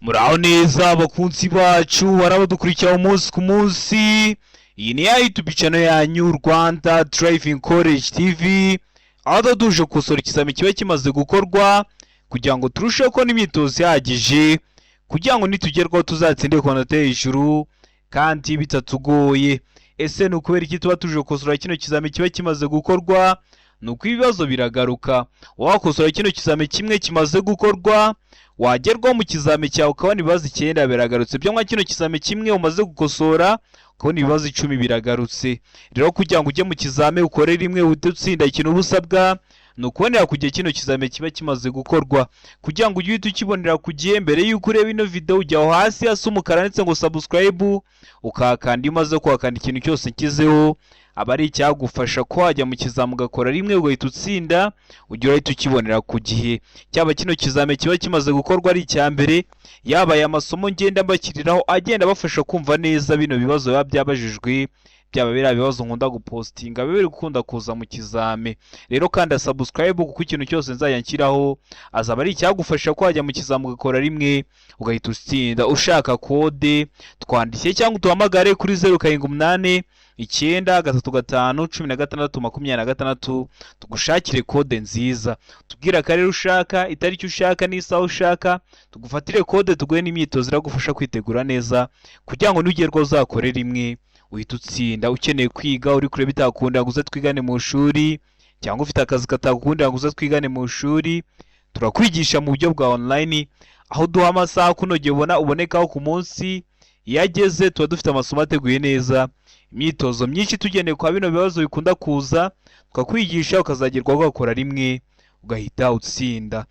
Muraho neza abakunzi bacu, barabadukurikira umunsi ku munsi. Iyi ni ya YouTube channel yanyu, Rwanda Driving College TV, aho tuba tuje gukosora ikizami kiba kimaze gukorwa kugira ngo turusheho kubona imyitozo ihagije, kugira ngo nitugerwaho tuzatsinde ku manota hejuru kandi bitatugoye. Ese ni ukubera iki tuba tuje gukosora kino kizami kiba kimaze gukorwa? Ni uko ibibazo biragaruka. Wakosora kino kizami kimwe kimaze gukorwa, wagerwaho mu kizami cyawe ukabona ibibazo 9 biragarutse. Byo nka kino kizami kimwe umaze gukosora, ukabona ibibazo 10 biragarutse. Rero kugira ngo ujye mu kizami ukore rimwe uhite utsinda, ikintu uba usabwa ni ukubonera ku gihe kino kizami kiba kimaze gukorwa. Kugira ngo ujye uhita ukibonera ku gihe, mbere y'uko ureba ino video, ujya aho hasi hasa umukara handitse ngo "subscribe", ukahakanda. Iyo umaze kuhakanda, ikintu cyose nshyizeho aba ari icyagufasha ko wajya mu kizami ugakora rimwe ugahita utsinda, ujya urahita ukibonera ku gihe. Cyaba kino kizami kiba kimaze gukorwa ari icya mbere, yaba aya masomo ngenda mbashyiriraho agenda abafasha kumva neza bino bibazo biba byabajijwe, byaba biriya bibazo nkunda gupostinga biba biri gukunda kuza mu kizami. Rero kanda subscribe, kuko ikintu cyose nzajya nshyiraho azaba ari icyagufasha ko wajya mu kizami ugakora rimwe ugahita utsinda. Ushaka kode, twandikiye cyangwa uduhamagare kuri 0789351626, tugushakire kode nziza. Tubwire akarere ushaka, itariki ushaka n'isaha ushaka, tugufatire kode, tuguhe n'imyitozo iragufasha kwitegura neza kugira ngo nugerwaho uzakore rimwe uhita utsinda. Ukeneye kwiga, uri kureba bitakunda ngo uze twigane mu ishuri, cyangwa ufite akazi katakukundira ngo uze twigane mu ishuri, turakwigisha mu buryo bwa online, aho duha amasaha akunogeye ubona ubonekaho ku munsi. Iyo ageze, tuba dufite amasomo ateguye neza, imyitozo myinshi tugendeye kwa bino bibazo bikunda kuza, tukakwigisha ukazagerwaho ugakora rimwe ugahita utsinda.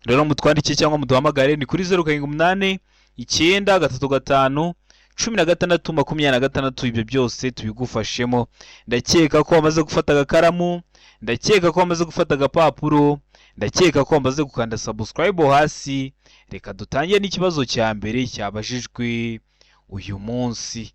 Rero mutwandike cyangwa muduhamagare, ni kuri 0789351626. Ibyo byose tubigufashemo. Ndakeka ko wamaze gufata agakaramu, ndakeka ko wamaze gufata agapapuro, ndakeka ko wamaze gukanda subscribe hasi. Reka dutangire n'ikibazo cya mbere cyabajijwe uyu munsi.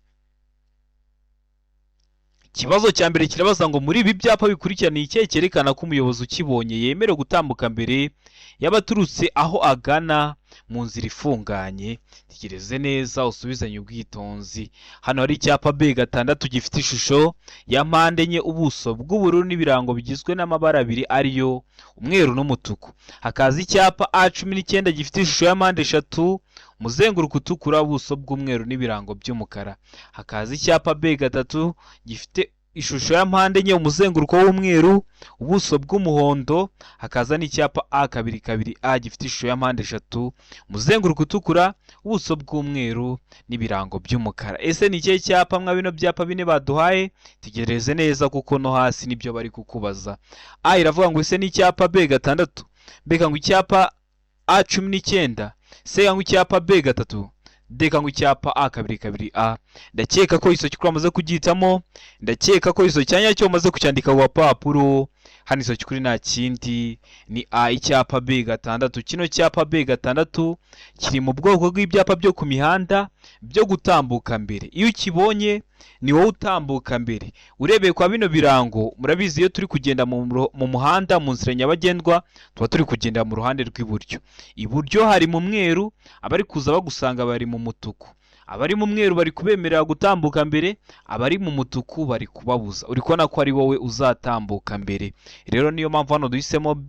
Ikibazo cya mbere kirabaza ngo: muri ibi byapa bikurikira, ni ikihe cyerekana ko umuyobozi ukibonye yemerewe gutambuka mbere y'abaturutse aho agana mu nzira ifunganye? Tegereze neza, usubizanye ubwitonzi. Hano hari icyapa B6 gifite ishusho ya mpande enye, ubuso bw'ubururu n'ibirango bigizwe n'amabara abiri, ariyo umweru n'umutuku. Hakaza icyapa A19 gifite ishusho ya mpande eshatu, umuzenguruko utukura, ubuso bw'umweru n'ibirango by'umukara. Hakaza icyapa B3 gifite ishusho ya mpande enye, umuzenguruko w'umweru, ubuso bw'umuhondo. Hakaza n'icyapa A22A gifite ishusho ya mpande eshatu, umuzenguruko utukura, ubuso bw'umweru n'ibirango by'umukara. Ese ni ikihe cyapa mwa bino byapa bine baduhaye? Tegereze neza, kuko no hasi nibyo bari kukubaza. A iravuga ngo: ese ni icyapa B6? B ngo icyapa A19? C ngo icyapa B3? D ngo icyapa A22A? Ndakeka ko iso cy'ukuri wamaze kugihitamo, ndakeka ko iso cya nyacyo wamaze kucyandika ku gapapuro. Hano iso cy'ukuri nta kindi, ni A, icyapa B6. Kino cyapa B6 kiri mu bwoko bw'ibyapa byo ku mihanda byo gutambuka mbere. Iyo ukibonye, ni wowe utambuka mbere. Urebeye kwa bino birango, murabizi, iyo turi kugenda mu muhanda, mu nzira nyabagendwa, tuba turi kugenda mu ruhande rw'iburyo. Iburyo hari mu mweru, abari kuza bagusanga bari mu mutuku. Abari mu mweru bari kubemerera gutambuka mbere, abari mu mutuku bari kubabuza. Uri kubona ko ari wowe uzatambuka mbere. Rero niyo mpamvu hano duhisemo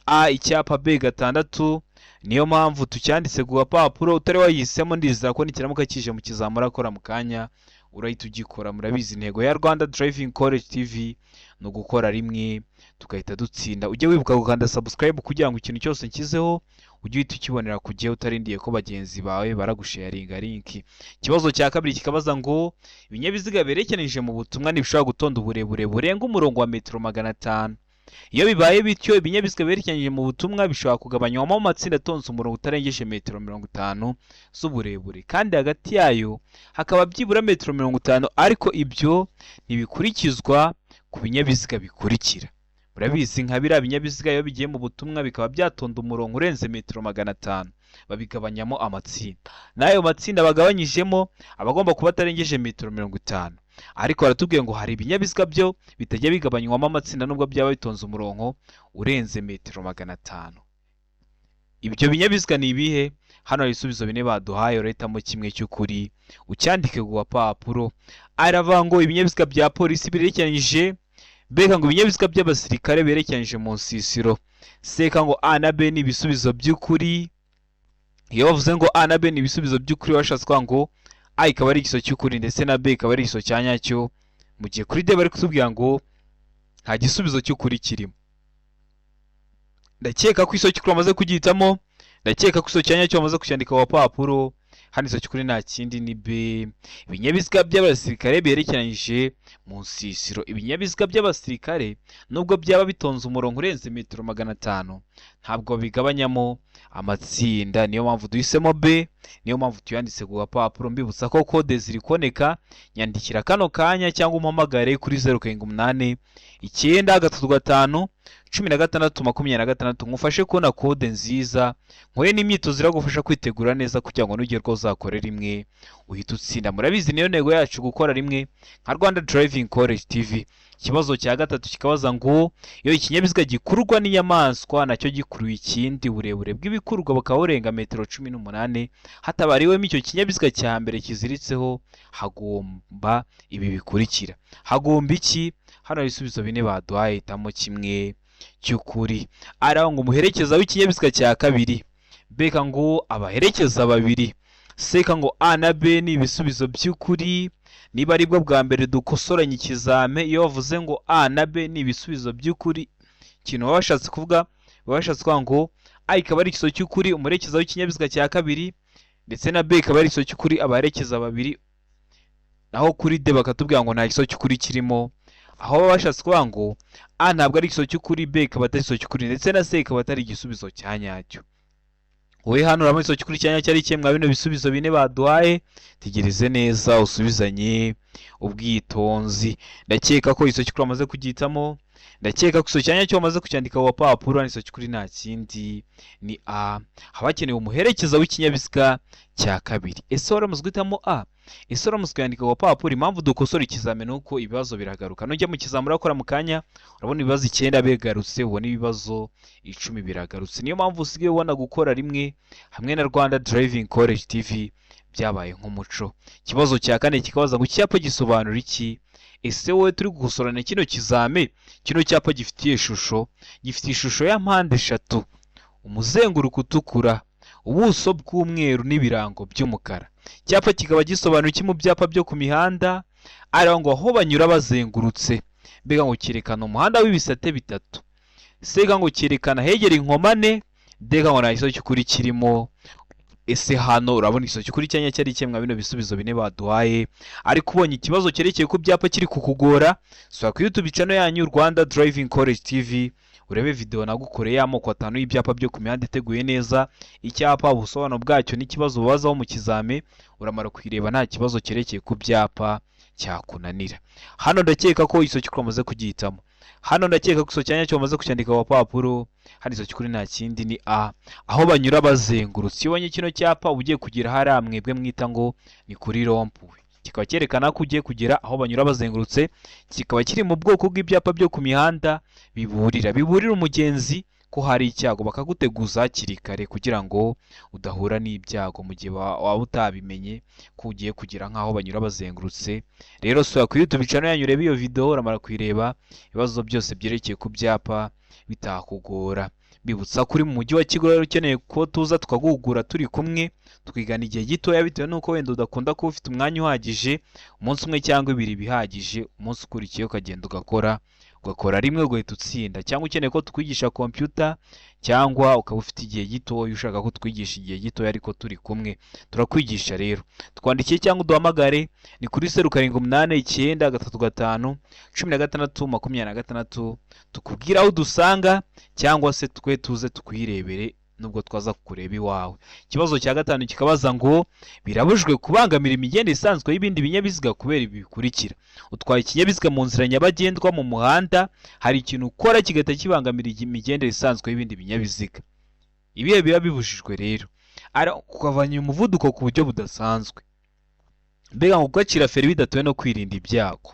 A, icyapa B6, niyo mpamvu tucyanditse ku gapapuro. Utari wayihisemo, ndizera ko nikiramuka kije mu kizamura akora mu kanya urahita ugikora. Murabizi, intego ya Rwanda Driving College TV ni ugukora rimwe tugahita dutsinda. Ujye wibuka gukanda subscribe kugira ngo ikintu cyose nshyizeho ujye uhita ukibonera ku gihe, utarindiye ko bagenzi bawe baragusharinga link. Ikibazo cya kabiri kikabaza ngo: ibinyabiziga berekeranije mu butumwa ntibishobora gutonda uburebure burenga umurongo wa metero 500. Iyo bibaye bityo, ibinyabiziga berekeranyije mu butumwa bishobora kugabanywamo amatsinda atonze umurongo utarengeje metero 50 z'uburebure, kandi hagati yayo hakaba byibura metero 50, ariko ibyo ntibikurikizwa ku binyabiziga bikurikira. Murabizi, nka biriya binyabiziga iyo bigiye mu butumwa bikaba byatonda umurongo urenze metero 500, babigabanyamo amatsinda. N'ayo matsinda bagabanyijemo aba agomba kuba atarengeje metero 50. Ariko baratubwiye ngo hari ibinyabiziga byo bitajya bigabanywamo amatsinda nubwo byaba bitonze umurongo urenze metero 500. Ibyo binyabiziga ni ibihe? Hano hari ibisubizo bine baduhaye, urahitamo kimwe cy'ukuri ucyandike ku gapapuro. Aravuga ngo ibinyabiziga bya polisi birekeranyije, mbega ngo ibinyabiziga by'abasirikare berekeranyije mu nsisiro. Seka ngo A na B ni ibisubizo by'ukuri. Iyo bavuze ngo A na B ni ibisubizo by'ukuri, bashatse kuvuga ngo A ikaba ari igisubizo cy'ukuri ndetse na B ikaba ari igisubizo cya nyacyo, mu gihe kuri D bari kutubwira ngo nta gisubizo cy'ukuri kirimo. Ndakeka ko igisubizo cy'ukuri bamaze kugihitamo, ndakeka ko igisubizo cya nyacyo bamaze kucyandika ku gapapuro. Hano igisubizo cy'ukuri nta kindi, ni B, ibinyabiziga by'abasirikare berekeranyije mu nsisiro. Ibinyabiziga by'abasirikare, nubwo byaba bitonze umurongo urenze metero 500, ntabwo babigabanyamo amatsinda. Niyo mpamvu duhisemo B, niyo mpamvu tuyanditse ku gapapuro. Mbibutsa ko kode ziri kuboneka. Nyandikira kano kanya cyangwa umpamagare kuri 0789351626, ngufashe kubona kode nziza, nkuhe n'imyitozo iragufasha kwitegura neza kugira ngo nugerwaho uzakore rimwe uhite utsinda. Murabizi, niyo ntego yacu, gukora rimwe nka Rwanda Driving College TV. Ikibazo cya gatatu kikabaza ngo iyo ikinyabiziga gikururwa n'inyamaswa nacyo gikuruye ikindi, uburebure bw'ibikururwa bukaba burenga metero 18 hatabariwemo icyo kinyabiziga cya mbere kiziritseho, hagomba ibi bikurikira. Hagomba iki? Hano hari ibisubizo bine baduhaye, hitamo kimwe cy'ukuri. Araho ngo umuherekeza w'ikinyabiziga cya kabiri, beka ngo abaherekeza babiri. Seka ngo A na B ni ibisubizo by'ukuri. Niba aribwo bwa mbere dukosoranye ikizame, iyo bavuze ngo A na B ni ibisubizo by'ukuri, ikintu baba bashatse kuvuga ngo A ikaba ari igisubizo cy'ukuri, umuherekeza w'ikinyabiziga cya kabiri, ndetse na B ikaba ari igisubizo cy'ukuri, abaherekeza babiri. Naho kuri D bakatubwira ngo nta gisubizo cy'ukuri kirimo, aho baba bashatse kuvuga ngo A ntabwo ari igisubizo cy'ukuri, B ikaba atari igisubizo cy'ukuri, ndetse na C ikaba atari igisubizo cya nyacyo. Wowe hano urabona igisubizo cy'ukuri cya nyacyo ari ikihe mwa bino bisubizo bine baduhaye? Tegereze neza, usubizanye ubwitonzi. Ndakeka ko igisubizo cy'ukuri wamaze kugihitamo, ndakeka ko igisubizo cya nyacyo wamaze kucyandika ku gapapuro. Hano igisubizo cy'ukuri nta kindi, ni A. Haba hakenewe umuherekeza w'ikinyabiziga cya kabiri. Ese waramaze guhitamo A? Ese waramaze kuyandika ku gapapuro? Impamvu dukosora ikizamini ni uko ibibazo biragaruka. Nujya mu kizamini urakora mu kanya, urabona ibibazo 9 bigarutse, ubona ibibazo 10 biragarutse. Niyo mpamvu usigaye ubona gukora rimwe hamwe na Rwanda Driving College TV byabaye nk'umuco. Ikibazo cya kane kikabaza ngo icyapa gisobanura iki? Ese wowe turi gukosorana kino kizame, kino cyapa gifitiye ishusho, gifite ishusho ya mpande eshatu, umuzenguruko utukura, ubuso bw'umweru n'ibirango by'umukara. Icyapa kikaba gisobanura iki mu byapa byo ku mihanda? Ariho ngo aho banyura bazengurutse, mbega ngo cyerekana umuhanda w'ibisate bitatu, sega ngo cyerekana ahegereye inkomane, dega ngo nta gisubizo cy'ukuri kirimo. Ese hano urabona igisubizo cy'ukuri cyanya cyari ikihe mwa bino bisubizo bine baduhaye? Ariko ubonye ikibazo cyerekeye ku byapa kiri kukugora, sura ku YouTube channel yanyu Rwanda Driving College TV, urebe video nagukoreye y'amoko atanu y'ibyapa byo ku mihanda iteguye neza, icyapa, ubusobanuro bwacyo n'ikibazo babazaho mu kizame. Uramara kuyireba, nta kibazo cyerekeye ku byapa cyakunanira. Hano ndakeka ko igisubizo cy'ukuri wamaze kugihitamo. Hano ndakeka ko igisubizo cya nyacyo wamaze kucyandika ku gapapuro. Hano igisubizo cy'ukuri nta kindi, ni A, aho banyura bazengurutse. Iyo ubonye kino cyapa, uba ugiye kugera hariya mwebwe mwita ngo ni kuri rond-point. Kikaba cyerekana ko ugiye kugera aho banyura bazengurutse. Kikaba kiri mu bwoko bw'ibyapa byo ku mihanda biburira umugenzi ko hari icyago, bakaguteguza hakiri kare kugira ngo udahura n'ibyago mu gihe waba utabimenye ko ugiye kugera nk'aho banyura bazengurutse. Rero sura ku YouTube channel yanyu, urebe iyo video. Uramara kuyireba, ibibazo byose byerekeye ku byapa bitakugora. Bibutsa ko uri mu mujyi wa Kigali rero, ukeneye ko tuza tukaguhugura turi kumwe, twigana igihe gitoya, bitewe n'uko wenda udakunda kuba ufite umwanya uhagije. Umunsi umwe cyangwa ibiri bihagije, umunsi ukurikiye ukagenda ugakora rimwe ugahita utsinda. Cyangwa ukeneye ko tukwigisha computer, cyangwa ukaba ufite igihe gitoya, ushaka ko twigisha igihe gitoya ariko turi kumwe, turakwigisha. Rero twandikiye cyangwa uduhamagare, ni kuri 0789351626, tukubwire aho udusanga cyangwa se twe tuze tukwirebere nubwo twaza kukureba iwawe. Ikibazo cya gatanu kikabaza ngo birabujijwe kubangamira imigende isanzwe y'ibindi binyabiziga kubera ibi bikurikira. Utwaye ikinyabiziga mu nzira nyabagendwa, mu muhanda, hari ikintu ukora kigahita kibangamira imigendere isanzwe y'ibindi binyabiziga. Ibihe biba bibujijwe rero ari kugabanya umuvuduko ku buryo budasanzwe, mbega ngo kugacira feri bidatewe no kwirinda ibyago.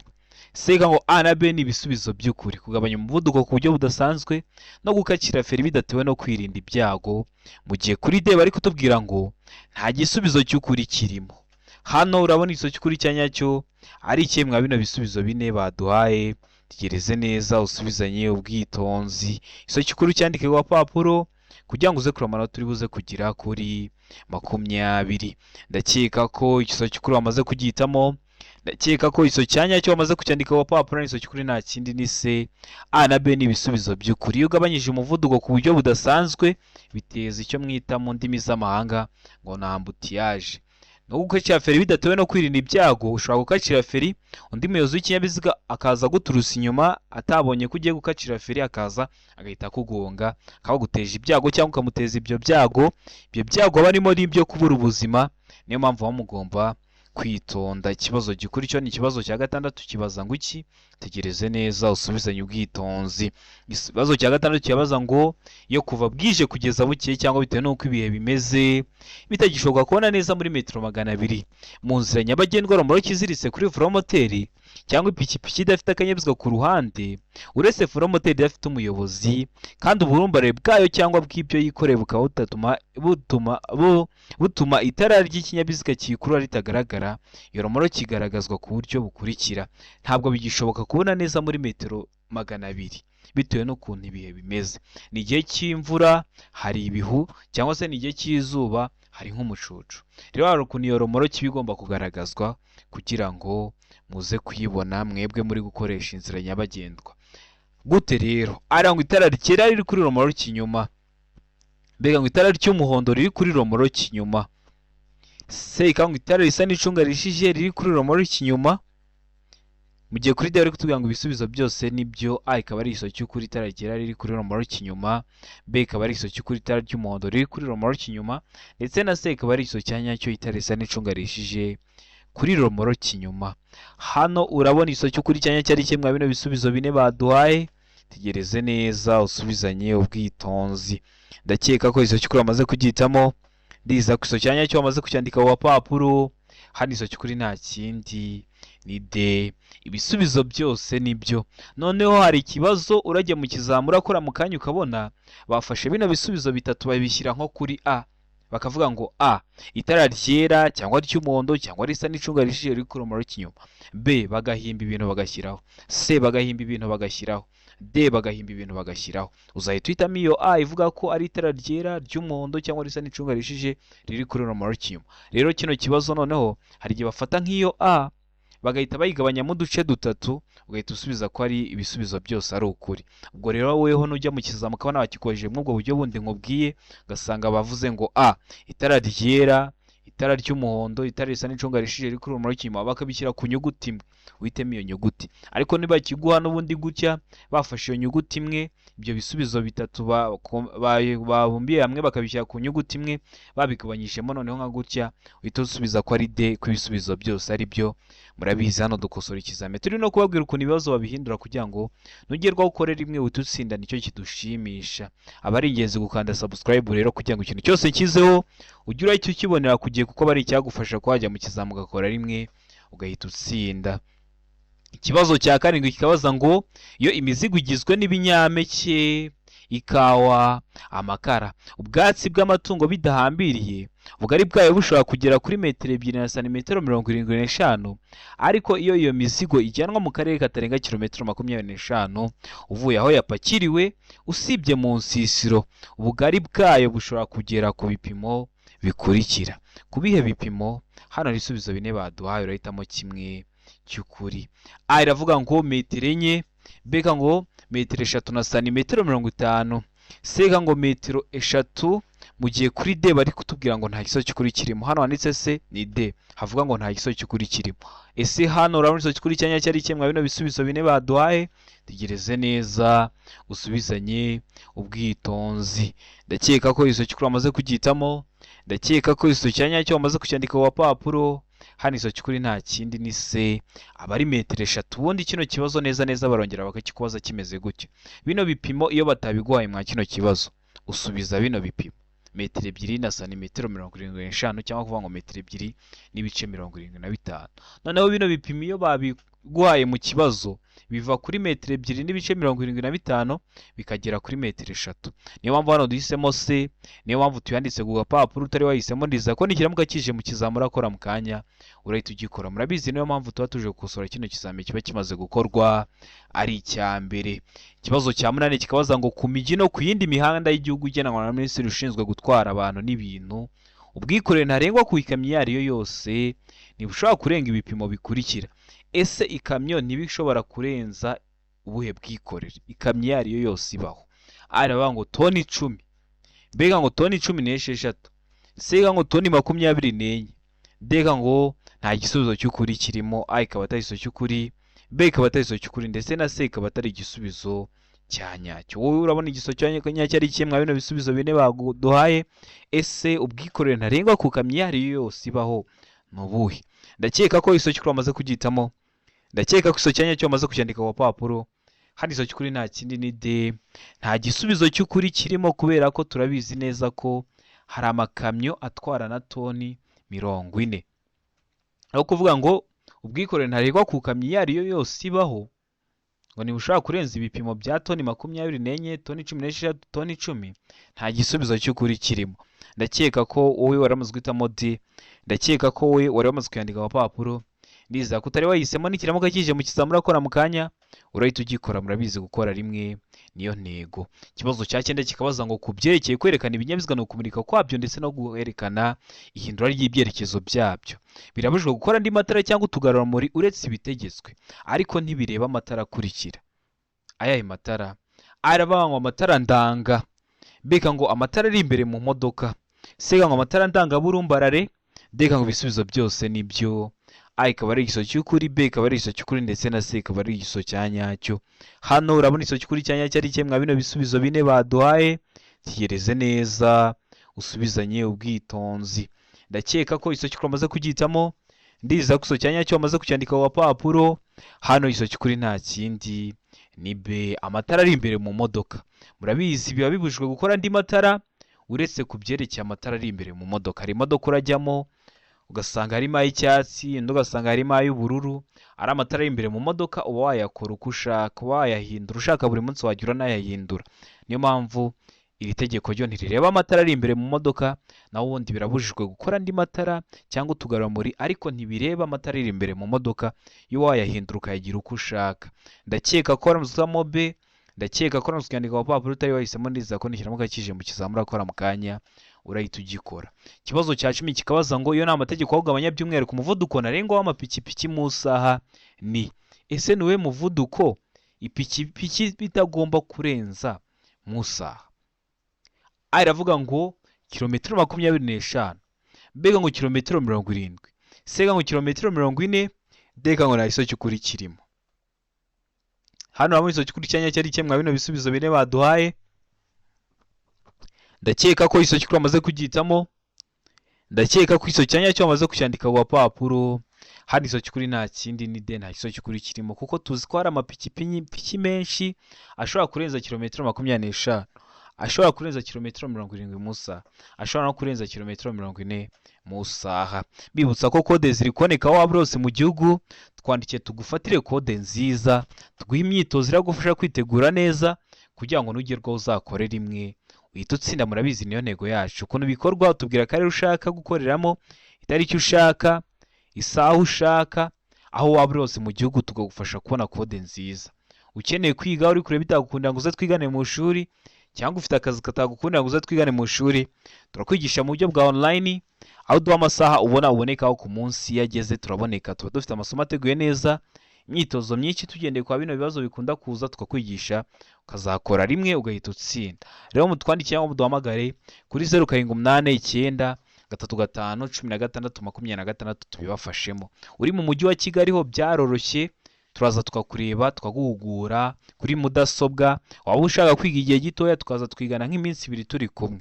C ngo A na B ni ibisubizo by'ukuri: kugabanya umuvuduko ku buryo budasanzwe no gukacira feri bidatewe no kwirinda ibyago, mu gihe kuri D bari kutubwira ngo nta gisubizo cy'ukuri kirimo. Hano urabona igisubizo cy'ukuri cya nyacyo ari ikihe mwa bino bisubizo bine baduhaye? Tegereze neza, usubizanye ubwitonzi. Igisubizo cy'ukuri cyandike ku gapapuro kugira ngo uze kureba amanota uri buze kugira kuri 20. Ndakeka ko igisubizo cy'ukuri wamaze kugihitamo. Ndakeka ko igisubizo cya nyacyo wamaze kucyandika ku gapapuro. Igisubizo cy'ukuri nta kindi, ni C. A na B ni ibisubizo by'ukuri. Iyo ugabanyije umuvuduko ku buryo budasanzwe, biteza icyo mwita mu ndimi z'amahanga ngo ni embouteillage. No gukacira feri bidatewe no kwirinda ibyago, ushobora gukacira feri, undi muyobozi w'ikinyabiziga akaza aguturutse inyuma, atabonye ko ugiye gukacira feri, akaza agahita akugonga, akaba aguteje ibyago cyangwa ukamuteza ibyo byago. Ibyo byago aba arimo n'ibyo kubura ubuzima. Niyo mpamvu muba mugomba kwitonda. Ikibazo gikuru cyo ni ikibazo cya gatandatu. Kibaza ngo iki? Tegereze neza, usubizanye ubwitonzi. Ikibazo cya gatandatu kibaza ngo: iyo kuva bwije kugeza bukeye, cyangwa bitewe n'uko ibihe bimeze, bitagishoboka kubona neza muri metero 200 mu nzira nyabagendwa romoroki iziritse kuri velomoteri cyangwa ipikipiki idafite akanyabiziga ku ruhande uretse velomoteri idafite umuyobozi, kandi uburumbare bwayo cyangwa bw'ibyo yikoreye bukaba butatuma butuma butuma itara ry'ikinyabiziga kiyikurura ritagaragara, iyo romoroki igaragazwa ku buryo bukurikira: ntabwo bigishoboka kubona neza muri metero 200 bitewe n'ukuntu ibihe bimeze, ni igihe cy'imvura hari ibihu, cyangwa se ni igihe cy'izuba hari nk'umucucu. Rero hari ukuntu iyo romoroki iba igomba kugaragazwa kugira ngo muze kuyibona mwebwe muri gukoresha inzira nyabagendwa. Gute rero? Arangwa itara ryera riri kuri romoroki inyuma, mbega ngo itara ry'umuhondo riri kuri romoroki inyuma. C ikaba itara risa n'icunga rishije riri kuri romoroki inyuma, mu gihe kuri D bari kutubwira ngo ibisubizo byose nibyo. A ikaba ari igisubizo cy'ukuri, itara ryera riri kuri romoroki inyuma. B ikaba ari igisubizo cy'ukuri, itara ry'umuhondo riri kuri romoroki inyuma. Ndetse na C ikaba ari igisubizo cya nyacyo, itara risa n'icunga rishije kuri romoroki inyuma. Hano urabona igisubizo cy'ukuri cya nyacyo ari kimwe bino bisubizo bine baduhaye? Tegereze neza, usubizanye ubwitonzi. Ndakeka ko igisubizo cy'ukuri wamaze kugihitamo. Ndiza ku igisubizo cya nyacyo wamaze kucyandika ku gapapuro. Hano igisubizo cy'ukuri nta kindi, ni D. Ibisubizo byose nibyo. Noneho hari ikibazo urajya mu kizamura urakora mu kanya, ukabona bafashe bino bisubizo bitatu babishyira nko kuri A, bakavuga ngo A itara ryera cyangwa ry'umuhondo cyangwa risa n'icunga rishije riri kuri romoroki inyuma, B bagahimba ibintu bagashyiraho, C bagahimba ibintu bagashyiraho, D bagahimba ibintu bagashyiraho. Uzahita uhitamo iyo A ivuga ko ari itara ryera, ry'umuhondo cyangwa risa n'icunga rishije riri kuri romoroki inyuma. Rero kino kibazo noneho hari igihe bafata nk'iyo A bagahita bayigabanyamo uduce dutatu, ugahita usubiza ko ari ibisubizo byose ari ukuri. Ubwo rero weho nujya mu kizami ukabona bakikoresheje muri ubwo buryo bundi nkubwiye, ugasanga bavuze ngo A itara ryera, itara ry'umuhondo, itara risa n'icunga rishije riri kuri romoroki inyuma, bakabishyira ku nyuguti imwe, uhitemo iyo nyuguti. Ariko nibakiguha n'ubundi gutya, bafashe iyo nyuguti imwe, ibyo bisubizo bitatu babumbiye hamwe bakabishyira ku nyuguti imwe, babigabanyijemo noneho nka gutya, uhita usubiza ko ari D, ko ibisubizo byose ari byo. Murabizi, hano dukosora ikizami, turi no kubabwira ukuntu ibibazo babihindura kugira ngo nugerwaho ukore rimwe uhite utsinda. Nicyo kidushimisha. Aba ari ingenzi gukanda subscribe rero kugira ngo ikintu cyose nshyizeho ujye urahita ukibonera ku gihe, kuko aba ari icyagufasha kuba wajya mu kizami ugakora rimwe ugahita utsinda. Ikibazo cya karindwi kikabaza ngo: iyo imizigo igizwe n'ibinyampeke, ikawa, amakara, ubwatsi bw'amatungo bidahambiriye, ubugari bwayo bushobora kugera kuri metero 2 na santimetero 75, ariko iyo iyo mizigo ijyanwa mu karere katarenga kilometero 25 uvuye aho yapakiriwe usibye mu nsisiro, ubugari bwayo bushobora kugera ku bipimo bikurikira. Ku bihe bipimo? Hano hari ibisubizo bine baduhaye, urahitamo kimwe cy'ukuri. A iravuga ngo metero 4, B ngo metero 3 na santimetero 50, C ngo metero 3, mu gihe kuri D bari kutubwira ngo nta gisubizo cy'ukuri kirimo. Hano handitse C ni D, havuga ngo nta gisubizo cy'ukuri kirimo. Ese hano urabona igisubizo cy'ukuri cya nyacyo ari ikihe mwa bino bisubizo bine baduhaye? Tegereze neza, usubizanye ubwitonzi. Ndakeka ko igisubizo cy'ukuri wamaze kugihitamo. Ndakeka ko igisubizo cya nyacyo wamaze kucyandika ku gapapuro. Hano igisubizo cy'ukuri nta kindi, ni C, aba ari metero 3. Ubundi kino kibazo neza neza barongera bakakikubaza kimeze gutya. Bino bipimo iyo batabiguhaye mwa kino kibazo, usubiza bino bipimo: metero 2 na santimetero 75, cyangwa kuvuga ngo metero 2 n'ibice 75. Noneho bino bipimo iyo babi Barabiguhaye mu kibazo, biva kuri metero 2.75 bikagera kuri metero 3. Niyo mpamvu hano duhisemo C, niyo mpamvu tuyanditse ku gapapuro. Utari wahisemo, ndiza ko nikiramuka kije mu kizami urakora mu kanya, urahita ugikora. Murabizi, niyo mpamvu tuba tuje gukosora kino kizami kiba kimaze gukorwa ari icya mbere. Ikibazo cya munani kikabaza ngo: ku mijyi no ku yindi mihanda y'igihugu igenwa na minisitiri ushinzwe gutwara abantu n'ibintu, ubwikorere ntarengwa ku ikamyo iyo ari yo yose ntibushobora kurenga ibipimo bikurikira. Ese ikamyo ntiba ishobora kurenza ubuhe bwikorere? Ikamyo iyo ari yo yose ibaho. A iravuga ngo toni 10, B ngo toni 16, C ngo toni 24, D ngo nta gisubizo cy'ukuri kirimo. A ikaba atari igisubizo cy'ukuri, B ikaba atari igisubizo cy'ukuri, ndetse na C ikaba atari igisubizo cya nyacyo. Wowe urabona igisubizo cya nyacyo ari ikihe mwa bino bisubizo bine baduhaye? Ese ubwikorere ntarengwa ku kamyo iyo ari yo yose ibaho ni ubuhe? Ndakeka ko igisubizo cy'ukuri wamaze kugihitamo, ndakeka ko igisubizo cya nyacyo wamaze kucyandika ku gapapuro. Hano igisubizo cy'ukuri nta kindi, ni D. Nta gisubizo cy'ukuri kirimo, kubera ko turabizi neza ko hari amakamyo atwara na toni 40. Aho kuvuga ngo ubwikorere ntarengwa ku kamyo iyo ari yo yose ibaho ngo ntibushobora kurenza ibipimo bya toni 24, toni 16, toni 10, nta gisubizo cy'ukuri kirimo. Ndakeka ko wowe wari wamaze guhitamo D, ndakeka ko wowe wari wamaze kuyandika ku gapapuro. Ndizera ko utari wahisemo, nikiramuka kije mu kizami urakora mu kanya, urahita ugikora. Murabizi, gukora rimwe niyo ntego. Ikibazo cya cyenda kikabaza ngo: ku byerekeye kwerekana ibinyabiziga no kumurika kwabyo ndetse no kwerekana ihindura ry'ibyerekezo byabyo, birabujijwe gukora andi matara cyangwa utugarurarumuri uretse ibitegetswe, ariko ntibireba amatara akurikira. Ayahe matara? Aravuga ngo amatara ndanga, B ngo amatara ari imbere mu modoka, C ngo amatara ndangaburumbarare, D ngo ibisubizo byose nibyo. A ikaba ari igisubizo cy'ukuri, B ikaba ari igisubizo cy'ukuri, ndetse na C ikaba ari igisubizo cya nyacyo. Hano urabona igisubizo cy'ukuri cya nyacyo ari ikihe mwa bino bisubizo bine baduhaye? Tegereze neza, usubizanye ubwitonzi. Ndakeka ko igisubizo cy'ukuri wamaze kugihitamo, ndizera ko igisubizo cya nyacyo wamaze kucyandika ku gapapuro. Hano igisubizo cy'ukuri nta kindi, ni B, amatara ari imbere mu modoka. Murabizi, biba bibujijwe gukora andi matara uretse ku byerekeye amatara ari imbere mu modoka. Hari imodoka urajyamo ugasanga harimo ay'icyatsi, indi ugasanga harimo ay'ubururu. Ari amatara ari imbere mu modoka, uba wayakora uko ushaka, uba wayahindura ushaka, buri munsi wajya uranayahindura. Niyo mpamvu iri tegeko ryo ntirireba amatara ari imbere mu modoka. Naho ubundi birabujijwe gukora andi matara cyangwa utugarurarumuri, ariko ntibireba amatara ari imbere mu modoka, iyo wayahindura ukayagira uko ushaka. Ndakeka ko waramutse usamo B, ndakeka ko waramutse ukandika ku gapapuro utari wahisemo. Ndizera ko nikiramuka kije mu kizami urakora mu kanya, urahita ugikora. Ikibazo cya 10 kikabaza ngo: iyo ni amategeko ahugabanya by'umwihariko umuvuduko ntarengwa w'amapikipiki mu isaha ni. Ese ni uwuhe muvuduko ipikipiki bitagomba kurenza mu isaha? A iravuga ngo kilometero 25, B ngo kilometero 70, C ngo kilometero 40, D ngo nta gisubizo cy'ukuri kirimo. Hano urabona igisubizo cy'ukuri cya nyacyo ari ikihe mwa bino bisubizo bine baduhaye? Ndakeka ko igisubizo cy'ukuri wamaze kugihitamo, ndakeka ko igisubizo cya nyacyo wamaze kucyandika ku gapapuro. Hano igisubizo cy'ukuri nta kindi, ni D. Nta gisubizo cy'ukuri kirimo, kuko tuzi ko hari amapikipiki menshi ashobora kurenza kilometero 25, ashobora kurenza kilometero 70 mu isaha, ashobora no kurenza kilometero 40 mu isaha. Bibutsa ko kode ziri kuboneka aho waba uri hose mu gihugu. Twandikiye tugufatire kode nziza, tuguhe imyitozo iragufasha kwitegura neza kugira ngo nugerwaho uzakore rimwe uhite utsinda. Murabizi, niyo ntego yacu. Ukuntu bikorwa: utubwira akarere ushaka gukoreramo, itariki ushaka, isaha ushaka, aho waba uri hose mu gihugu, tukagufasha kubona kode nziza. Ukeneye kwiga, uri kureba bitagukundira ngo uze twigane mu ishuri, cyangwa ufite akazi katagukundira ngo uze twigane mu ishuri, turakwigisha mu buryo bwa online, aho duha amasaha ubona ubonekaho ku munsi. Iyo ageze turaboneka, tuba dufite amasomo ateguye neza, imyitozo myinshi tugendeye kwa bino bibazo bikunda kuza, tukakwigisha ukazakora rimwe ugahita utsinda. Rero mutwandikire cyangwa muduhamagare kuri 0789351626 tubibafashemo. Uri mu mujyi wa Kigali ho byaroroshye, turaza tukakureba, tukaguhugura kuri mudasobwa. Waba ushaka kwiga igihe gitoya, tukaza twigana nk'iminsi 2 turi kumwe,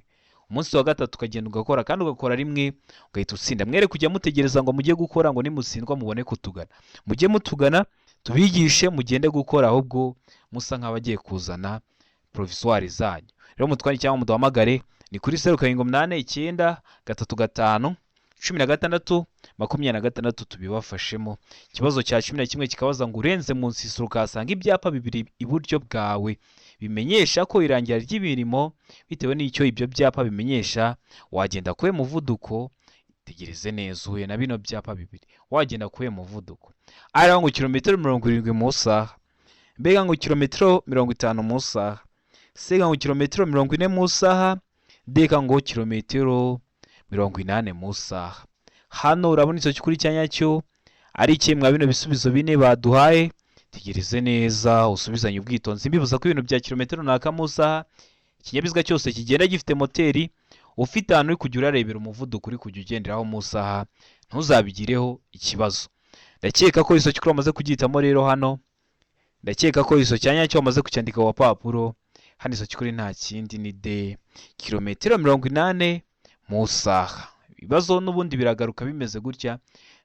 umunsi wa gatatu ukagenda ugakora, kandi ugakora rimwe ugahita utsinda. Mwere kujya mutegereza ngo mujye gukora ngo nimutsindwa mubone kutugana. Mujye mutugana tubigishe, mugende gukora ahubwo musa nk'abagiye kuzana provisoire zanyu. Rero mutwandikire cyangwa muduhamagare, ni kuri 07893516 26 tubibafashemo. Ikibazo cya 11 kikabaza ngo urenze mu nsisiro ukahasanga ibyapa bibiri iburyo bwawe bimenyesha ko irangira ry'imirimo, bitewe n'icyo ibyo byapa bimenyesha wagenda kuwe muvuduko. Tegereze neza, uhuye na bino byapa bibiri wagenda kuwe muvuduko. Ari ngo kilometero 70 mu isaha, mbega ngo kilometero 50 mu isaha, sega ngo kilometero 40 mu isaha, ndeka ngo kilometero 80 mu isaha. Hano urabona icyo cy'ukuri cya nyacyo ari ikihe mwa bino bisubizo bine baduhaye? Tegereze neza usubizanye ubwitonzi. Mbibuza ko ibintu bya kilometero runaka mu isaha, ikinyabiziga cyose kigenda gifite moteri, ufite ahantu uri kujya urarebera umuvuduko uri kujya ugenderaho mu isaha, ntuzabigireho ikibazo. Ndakeka ko iso cy'ukuri wamaze kugihitamo rero hano, ndakeka ko iso cya nyacyo wamaze kucyandika ku papuro. Hano iso cy'ukuri nta kindi ni D, kilometero 80 mu isaha. Ibibazo n'ubundi biragaruka bimeze gutya.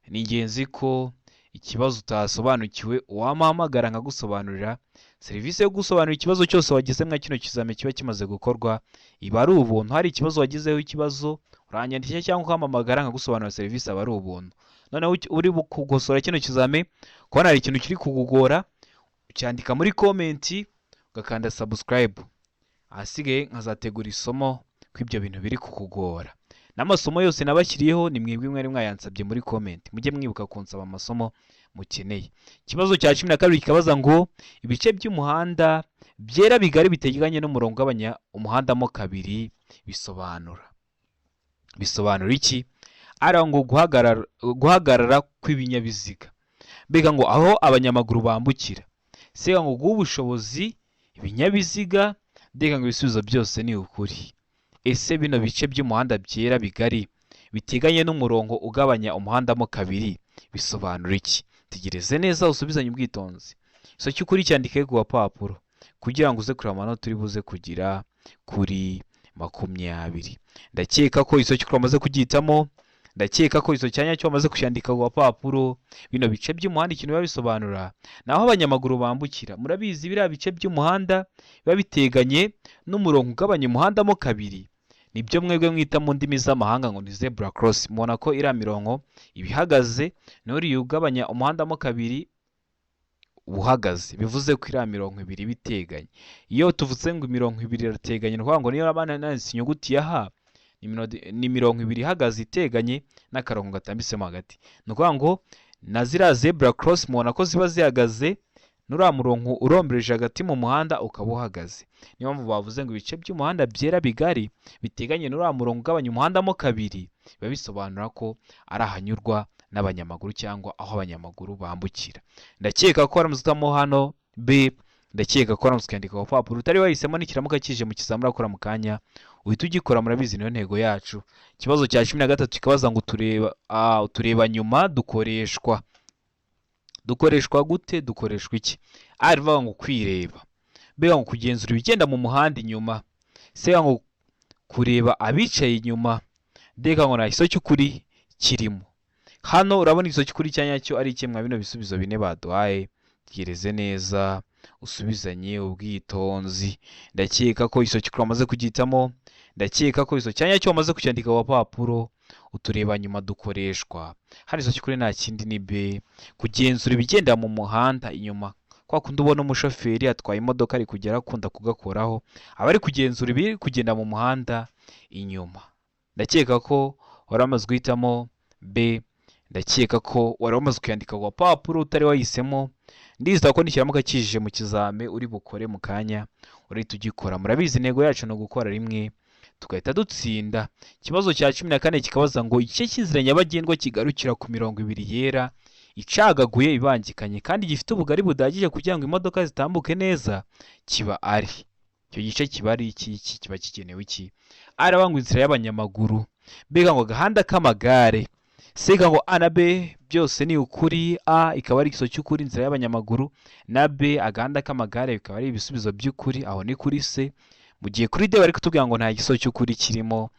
Ni ingenzi ko ikibazo utasobanukiwe wamuhamagara nkagusobanurira. Serivisi yo gusobanura ikibazo cyose wagize mwa kino kizami kiba kimaze gukorwa iba ari ubuntu. Hari ikibazo wagizeho ikibazo, uranyandikira cyangwa ukampamagara nkagusobanurira, serivisi aba ari ubuntu. Noneho uri kugosora kino kizami, kubona hari ikintu kiri kukugora, ucyandika muri comment, ugakanda subscribe, ahasigaye nkazategura isomo ko ibyo bintu biri kukugora. N'amasomo yose nabashyiriyeho ni mwebwe mwari mwayansabye muri comment, mujye mwibuka kunsaba amasomo mukeneye. Ikibazo cya 12 kikabaza ngo ibice by'umuhanda byera bigari biteganye n'umurongo ugabanya umuhanda mo kabiri bisobanura iki? Ari ngo guhagarara kw'ibinyabiziga, mbega ngo aho abanyamaguru bambukira, sega ngo guha ubushobozi ibinyabiziga, ndeka ngo ibisubizo byose ni ukuri. Ese bino bice by'umuhanda byera bigari biteganye n'umurongo ugabanya umuhanda mo kabiri bisobanura iki? Tegereze neza usubizanye ubwitonzi. Iso cy'ukuri cyandike ku gapapuro kugira ngo uze kureba amanota uri buze kugira kuri 20. Ndakeka ko iso cy'ukuri wamaze kugihitamo, ndakeka ko iso cyanya cyo wamaze kucyandika ku gapapuro. Bino bice by'umuhanda ikintu biba bisobanura ni aho abanyamaguru bambukira. Murabizi biriya bice by'umuhanda biba biteganye n'umurongo ugabanya umuhanda mo kabiri, nibyo mwebwe mwita mu ndimi z'amahanga ngo ni zebra cross. Mubona ko iriya mirongo iba ihagaze, n'uriya ugabanya umuhanda mo kabiri uba uhagaze, bivuze ko iriya mirongo ibiri iba iteganye. Iyo tuvuze ngo imirongo ibiri irateganye, ni ukuvuga ngo niyo nanditse inyuguti ya H, ni imirongo ibiri ihagaze iteganye n'akarongo gatambitsemo hagati. Ni ukuvuga ngo na ziriya zebra cross mubona ko ziba zihagaze, n'uriya murongo urombereje hagati mu muhanda ukaba uhagaze. Niyo mpamvu bavuze ngo ibice by'umuhanda byera bigari biteganye n'uriya murongo ugabanya umuhanda mo kabiri, biba bisobanura ko ari ahanyurwa n'abanyamaguru cyangwa aho abanyamaguru bambukira. Ndakeka ko waramutse uhitamo hano B, ndakeka ko waramutse ukandika ku gapapuro utari wahisemo, nikiramuka kije mu kizami urakora mu kanya uhita ugikora. Murabizi niyo ntego yacu. Ikibazo cya 13 kikabaza ngo utureba nyuma dukoreshwa gute, dukoreshwa iki? A rivuga ngo kwireba, B ngo kugenzura ibigenda mu muhanda inyuma, C ngo kureba abicaye inyuma, D ngo nta giso cy'ukuri kirimo. Hano urabona igiso cy'ukuri cya nyacyo ari iki mwa bino bisubizo bine baduhaye? Tegereze neza usubizanye ubwitonzi. Ndakeka ko igiso cy'ukuri wamaze kugihitamo, ndakeka ko igiso cya nyacyo wamaze kucyandika ku gapapuro. Utureba nyuma dukoreshwa hano, igiso cy'ukuri nta kindi ni B, kugenzura ibigenda mu muhanda inyuma. Kwa kundi ubona umushoferi atwaye imodoka ari kugera akunda kugakoraho, aba ari kugenzura ibiri kugenda mu muhanda inyuma. Ndakeka ko wari wamaze guhitamo B, ndakeka ko wari wamaze kuyandika ku gapapuro utari wahisemo. Ndizera ko nikiramuka kije mu kizame uri bukore mu kanya urahita ugikora. Murabizi intego yacu ni ugukora rimwe tugahita dutsinda. Ikibazo cya 14 kikabaza ngo igice cy'inzira nyabagendwa kigarukira ku mirongo ibiri yera icagaguye ibangikanye kandi gifite ubugari budahagije kugira ngo imodoka zitambuke neza kiba ari icyo gice kiba ari iki, iki kiba kigenewe iki? Aravuga ngo inzira y'abanyamaguru, mbega ngo agahanda k'amagare, sega ngo A na B byose ni ukuri. A ikaba ari igisubizo cy'ukuri, inzira y'abanyamaguru, na B agahanda k'amagare bikaba ari ibisubizo by'ukuri, aho ni kuri C. Mu gihe kuri D bari kutubwira ngo nta gisubizo cy'ukuri kirimo,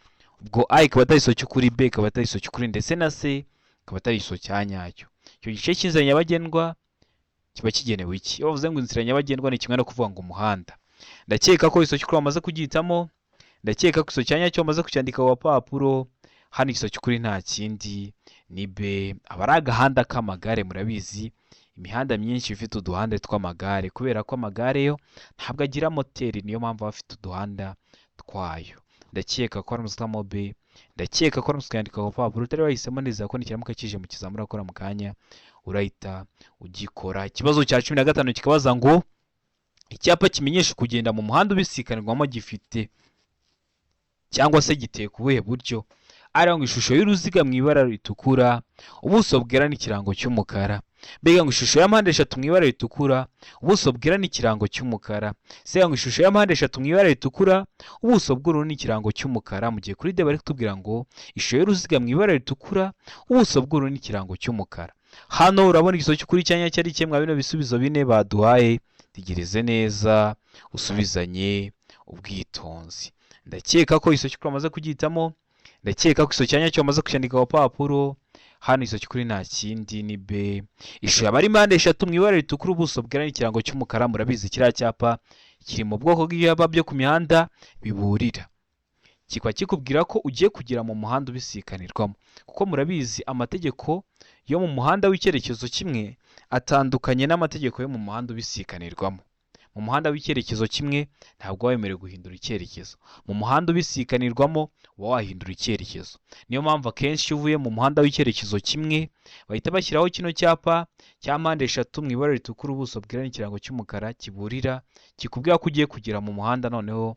ubwo A ikaba atari igisubizo cy'ukuri, B ikaba atari igisubizo cy'ukuri, ndetse na C ikaba atari igisubizo cya nyacyo. Icyo gice cy'inzira nyabagendwa kiba kigenewe iki? Iyo bavuze ngo inzira nyabagendwa ni kimwe no kuvuga ngo umuhanda. Ndakeka ko igisubizo cy'ukuri wamaze kugihitamo, ndakeka ko igisubizo cya nyacyo wamaze kucyandika ku gapapuro. Hano igisubizo cy'ukuri nta kindi ni B. Aba ari agahanda k'amagare. Murabizi, imihanda myinshi ifite uduhanda tw'amagare, kubera ko amagare yo ntabwo agira moteri, niyo mpamvu aba afite uduhanda twayo. Ndakeka ko ari umusitamo B. Ndakeka ko ari ukandika ku rupapuro utari wahisemo neza ko nikiramuka kije mu kizamura akora mu kanya urahita ugikora. Ikibazo cya 15 kikabaza ngo icyapa kimenyesha kugenda mu muhanda ubisikanirwamo gifite cyangwa se giteye ku buhe buryo? Ari ngo ishusho y'uruziga mu ibara ritukura, ubuso bwera n'ikirango cy'umukara. Mbega ngo ishusho ya mpande eshatu mu ibara ritukura, ubuso bwera n'ikirango cy'umukara. Se ngo ishusho ya mpande eshatu mu ibara ritukura, ubuso bw'ubururu n'ikirango cy'umukara. Mu gihe kuri D bari kutubwira ngo ishusho y'uruziga mu ibara ritukura, ubuso bw'ubururu n'ikirango cy'umukara. Hano urabona igisubizo cy'ukuri cyanya cyari kimwe bino bisubizo bine baduhaye. Tegereze neza, usubizanye ubwitonzi. Ndakeka ko igisubizo cy'ukuri wamaze kugihitamo. Ndakeka ko igisubizo cyanya cyo wamaze kucyandika ku papuro. Hano igisubizo cy'ukuri nta kindi ni B. Ishusho yaba ari mpande eshatu mu ibara ritukura, ubuso bwera n'ikirango cy'umukara. Murabizi, kiriya cyapa kiri mu bwoko bw'ibyapa byo ku mihanda biburira, kikaba kikubwira ko ugiye kugera mu muhanda ubisikanirwamo, kuko murabizi, amategeko yo mu muhanda w'icyerekezo kimwe atandukanye n'amategeko yo mu muhanda ubisikanirwamo. Mu muhanda w'icyerekezo kimwe ntabwo uba wemerewe guhindura icyerekezo. Mu muhanda ubisikanirwamo uba wahindura icyerekezo. Niyo mpamvu akenshi iyo uvuye mu muhanda w'icyerekezo kimwe bahita bashyiraho kino cyapa cya mpande eshatu mu ibara ritukura, ubuso bwera n'ikirango cy'umukara, kiburira, kikubwira ko ugiye kugera mu muhanda noneho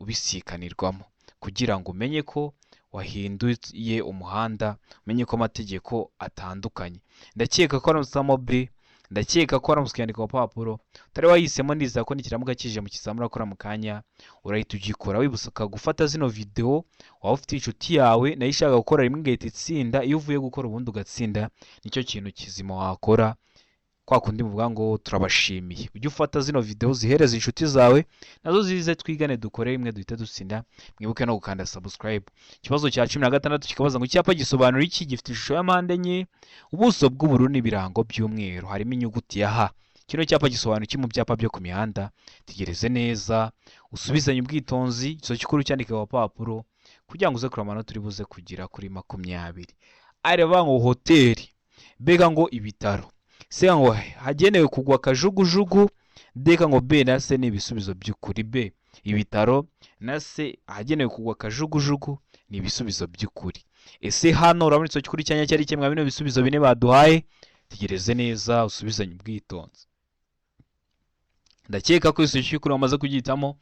ubisikanirwamo, kugira ngo umenye ko wahinduye umuhanda, umenye ko amategeko atandukanye. Ndakeka ko ari B. Ndakeka ko waramutse ukiyandika ku papuro utari wahisemo nizera ko nikiramuka kije mu kizamura akora mu kanya urahita ugikora. Wibuka gufata zino video, waba ufite inshuti yawe nayo ishaka gukora rimwe igahita itsinda. Iyo uvuye gukora ubundi ugatsinda, nicyo kintu kizima wakora. Kwa kundi muvuga ngo turabashimiye, ujye ufata zino video zihereza inshuti zawe nazo zize twigane, dukore rimwe duhite dutsinda. Mwibuke no gukanda subscribe. Ikibazo cya 16 kikabaza ngo icyapa gisobanura iki? Gifite ishusho ya mpande enye, ubuso bw'ubururu n'ibirango by'umweru, harimo inyuguti ya H. Kino cyapa gisobanura iki mu byapa byo ku mihanda? Tegereze neza, usubizanye ubwitonzi, igisubizo cy'ukuri cyandike ku papuro kugira ngo uze kureba amanota uri buze kugira kuri 20. Areba ngo hoteli, mbega ngo ibitaro, se ngo hagenewe kugwa kajugujugu, deka ngo B na C ni ibisubizo by'ukuri. B ibitaro na C ahagenewe kugwa kajugujugu ni ibisubizo by'ukuri. Ese hano urabona igisubizo cy'ukuri cyanya cyari kimwe bino bisubizo bine baduhaye? Tegereze neza, usubizanye ubwitonzi. Ndakeka ko igisubizo cy'ukuri wamaze kugihitamo.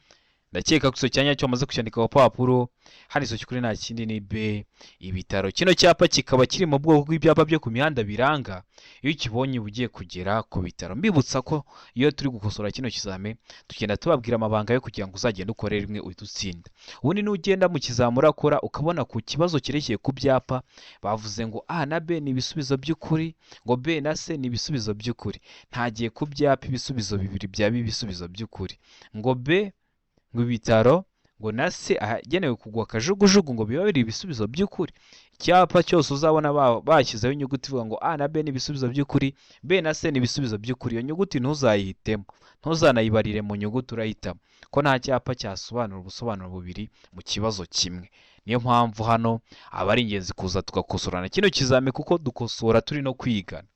Ndakeka ko igisubizo cyanya cyo wamaze kucyandika ku papuro. Hano igisubizo cy'ukuri nta kindi ni B, ibitaro. Kino cyapa kikaba kiri mu bwoko bw'ibyapa byo ku mihanda biranga. Iyo ukibonye uba ugiye kugera ku bitaro. Mbibutsa ko iyo turi gukosora kino kizame tugenda tubabwira amabanga yo kugira ngo uzagende ukore rimwe uhite utsinda. Ubundi nugenda mu kizami urakora, ukabona ku kibazo cyerekeye ku byapa bavuze ngo A na B ni ibisubizo by'ukuri, ngo B na C ni ibisubizo by'ukuri, ntagiye ku byapa ibisubizo bibiri byaba ibisubizo by'ukuri, ngo B ngo ibitaro, ngo na C ahagenewe kugwa kajugujugu, ngo biba biri ibisubizo by'ukuri. Icyapa cyose uzabona bashyizeho inyuguti ivuga ngo A na B ni ibisubizo by'ukuri, B na C ni ibisubizo by'ukuri, iyo nyuguti ntuzayihitemo, ntuzanayibarire mu nyuguti urahitamo, ko nta cyapa cyasobanura ubusobanuro bubiri mu kibazo kimwe. Niyo mpamvu hano aba ari ingenzi kuza tugakosorana kino kizami, kuko dukosora turi no kwigana,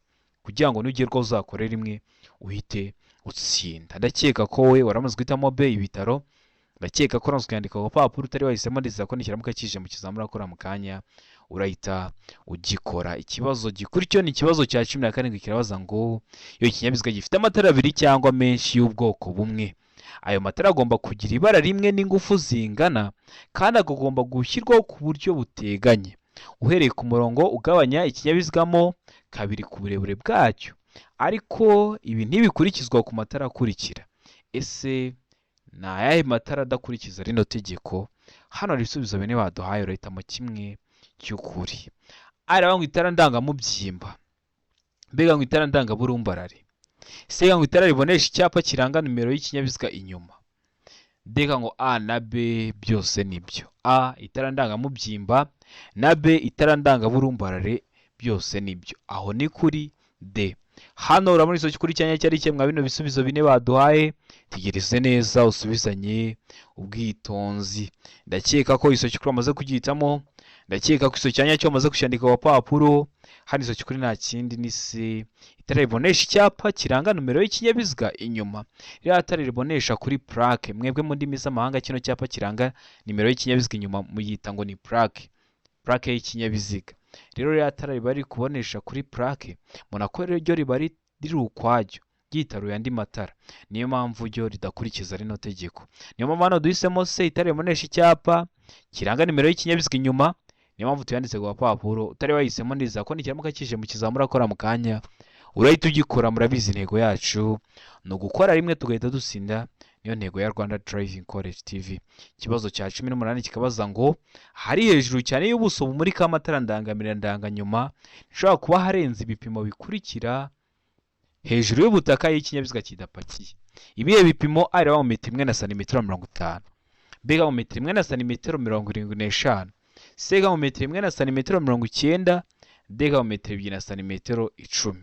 kugira ngo nugerwaho uzakore rimwe uhite utsinda. Ndakeka ko wowe waramaze guhitamo B, ibitaro. Ndakeka ko uramutse ukandika ku gapapuro utari wahisemo ndizera ko nikiramuka kije mu kizamini urakora mu kanya urahita ugikora. Ikibazo gikurikiyeho ni ikibazo cya 17, kirabaza ngo iyo ikinyabiziga gifite amatara abiri cyangwa menshi y'ubwoko bumwe, ayo matara agomba kugira ibara rimwe n'ingufu zingana, kandi agomba gushyirwaho ku buryo buteganye uhereye ku murongo ugabanya ikinyabiziga mo kabiri ku burebure bwacyo, ariko ibi ntibikurikizwa ku matara akurikira. Ese ni ayahe matara adakurikiza rino tegeko? Hano hari ibisubizo bine baduhaye, urahitamo kimwe cy'ukuri. Araba ngo itara ndangamubyimba, mbega ngo itara ndangaburumbarare, se ngo itara ribonesha icyapa kiranga nimero y'ikinyabiziga inyuma, deka ngo A na B byose nibyo. A itara ndangamubyimba na B itara ndangaburumbarare byose nibyo. Aho ni kuri D. Hano urabona igisubizo cy'ukuri cyanya cyari kimwe bino bisubizo bine baduhaye. Tegereze neza, usubizanye ubwitonzi. Ndakeka ko igisubizo cy'ukuri wamaze kugihitamo. Ndakeka ko icyo cyanya cyo bamaze kucyandika ku gapapuro. Hano izo kuri nta kindi ni C, itara ribonesha icyapa kiranga nomero y'ikinyabiziga inyuma. Ririya tara ribonesha kuri plaque, mwebwe mu ndimi z'amahanga kino cyapa kiranga nimero y'ikinyabiziga inyuma muyita ngo ni plaque, plaque y'ikinyabiziga. Rero ririya tara riba riri kubonesha kuri plaque, mubona ko ryo riba riri ukwaryo, ryitaruye andi matara, niyo mpamvu ryo ridakurikiza rino tegeko. Niyo mpamvu hano duhisemo C, itara ribonesha icyapa kiranga nimero y'ikinyabiziga inyuma. Niyo mpamvu tuyanditse ku gapapuro. Utari wahisemo, neza ko nikiramuka kije mu kizamura akora mu kanya urahita ugikora. Murabizi, intego yacu ni ugukora rimwe tugahita dutsinda, niyo ntego ya Rwanda Driving College TV. Ikibazo cya 18 kikabaza ngo hari hejuru cyane y'ubuso bumurika amatara ndangamira ndanganyuma bishobora kuba harenze ibipimo bikurikira hejuru y'ubutaka y'ikinyabiziga kidapakiye. Ibihe bipimo? A iraba mu metero 1 na santimetero 50, B mu metero 1 na santimetero 75, C mu metero 1 na santimetero 90, D mu metero 2 na santimetero 10.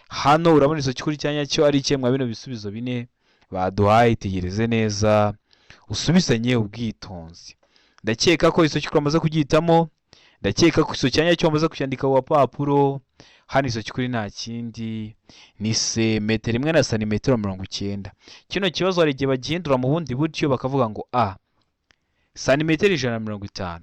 Hano urabona iso kuri cyanya cyo ari ikihe mwa bino bisubizo bine baduhaye? Itegereze neza, usubizanye ubwitonzi. Ndakeka ko iso kuri wamaze kugihitamo, ndakeka ko iso cyanya cyo wamaze kucyandika ku gapapuro. Hano iso kuri nta kindi ni C, metero 1 na santimetero 90. Kino kibazo hari igihe bagihindura mu bundi buryo, bakavuga ngo A santimetero 150,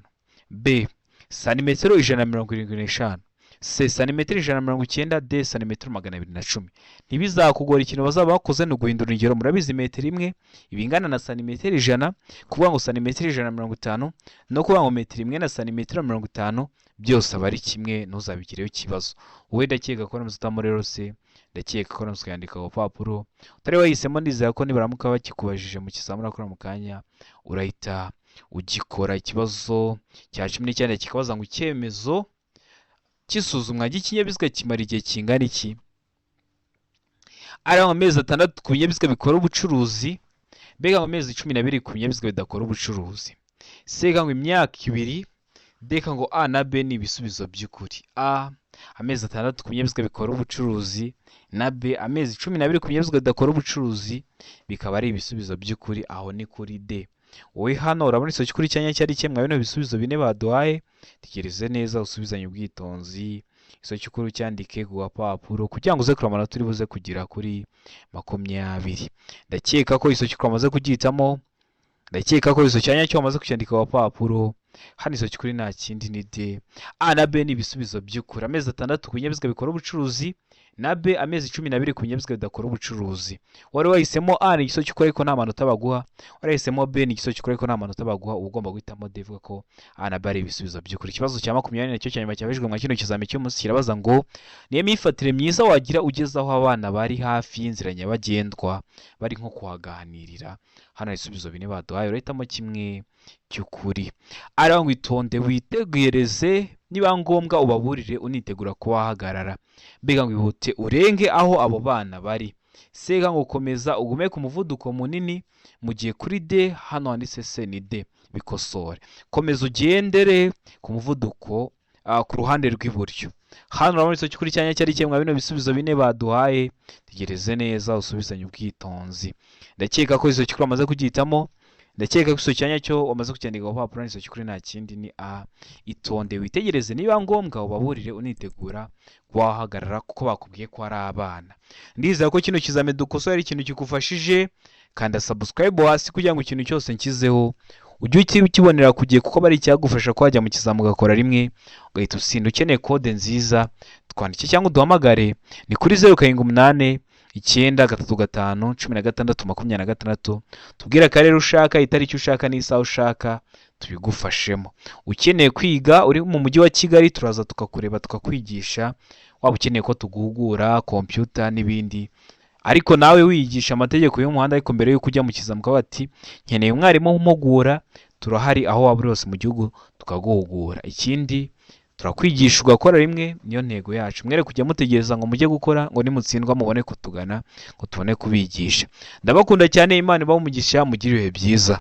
B santimetero 175, C santimetero 190, D santimetero 210. Ntibizakugora, ikintu bazaba bakoze ni uguhindura urugero. Murabizi, metero 1 iba ingana na santimetero 100. Kuvuga ngo santimetero 150 no kuvuga ngo metero 1 na santimetero 50 byose aba ari kimwe, ntuzabigireho ikibazo wowe. Ndakeka ko utamo rero C, ndakeka ko ukayandika ku gapapuro. Utari wahisemo, ndizera ko nibaramuka bakikubajije mu kizamini urakora mu kanya urahita ugikora. Ikibazo cya 19 kikabaza ngo icyemezo cy'isuzumwa ry'ikinyabiziga kimara igihe kingana iki? Ari amezi 6 ku binyabiziga bikora ubucuruzi, B amezi 12 ku binyabiziga bidakora ubucuruzi, C ngo imyaka 2, D ngo A na B ni ibisubizo by'ukuri. A amezi 6 ku binyabiziga bikora ubucuruzi na B amezi 12 ku binyabiziga bidakora ubucuruzi bikaba ari ibisubizo by'ukuri. Aho ni kuri D. Wowe hano urabona iso kuri cyanya cyari kimwe bino bisubizo bine baduhaye? Tegereze neza, usubizanye ubwitonzi, iso cy'ukuri ucyandike ku gapapuro kugira ngo uze kureba amanota uri buze kugira kuri 20. Ndakeka ko iso cy'ukuri wamaze kugihitamo, ndakeka ko iso cyanya cyo wamaze kucyandika ku gapapuro. Hano iso cy'ukuri nta kindi ni D. A na B ni ibisubizo by'ukuri, amezi 6 ku binyabiziga bikora ubucuruzi na B amezi 12 ku binyabiziga bidakora ubucuruzi. Wari wahisemo A ni igiso cy'ukuri ariko nta manota baguha, wari wahisemo B ni igiso cy'ukuri ariko nta manota baguha. Uba ugomba guhitamo D, ivuga ko A na B ari ibisubizo by'ukuri. Ikibazo cya 20 nacyo cya nyuma cyabajijwe mwa kino kizami cy'umunsi kirabaza ngo niyo myifatire myiza wagira ugeze aho abana bari hafi y'inzira nyabagendwa bari nko kuhaganirira. Hano hari ibisubizo bine baduhaye, urahitamo kimwe cy'ukuri. Ariho ngo itonde witegereze, niba ngombwa ubaburire unitegura kubahagarara. Mbega ngo ihute urenge aho abo bana bari. C ngo komeza ugume ku muvuduko munini. Mu gihe kuri D hano handitse C ni D, bikosore. Komeza ugendere ku muvuduko ku ruhande rw'iburyo. Hano urabona icyo kuri cyanya cyari kimwe bino bisubizo bine baduhaye? Tegereze neza, usubizanye ubwitonzi. Ndakeka ko iso cy'ukuri wamaze kugihitamo, ndakeka ko icyo cyanya cyo wamaze kucyandika ku papuro. Icyo cy'ukuri nta kindi ni A, itonde witegereze, niba ngombwa ubaburire unitegura wahagarara kuko bakubwiye ko ari abana. Ndizera ko kino kizami dukosoye ari ikintu kigufashije. Kanda subscribe hasi kugira ngo ikintu cyose nshyizeho ujye ukibonera ku gihe, kuko aba ari icyagufasha ko wajya mu kizami ugakora rimwe ugahita utsinda. Ukeneye kode nziza, twandike cyangwa uduhamagare, ni kuri 0789351626. Tubwire akarere ushaka, itariki ushaka n'isaha ushaka, tubigufashemo. Ukeneye kwiga uri mu mujyi wa Kigali, turaza tukakureba tukakwigisha. Waba ukeneye ko tuguhugura kompiyuta n'ibindi, ariko nawe wiyigisha amategeko y'umuhanda, ariko mbere y'uko ujya mu kizami ukaba ati nkeneye umwarimu umpugura, turahari aho waba uri hose mu gihugu tukaguhugura. Ikindi, turakwigisha ugakora rimwe, niyo ntego yacu. Mwere kujya mutegereza ngo mujye gukora ngo nimutsindwa mubone kutugana ngo tubone kubigisha. Ndabakunda cyane, Imana ibahe umugisha, mugire ibihe byiza.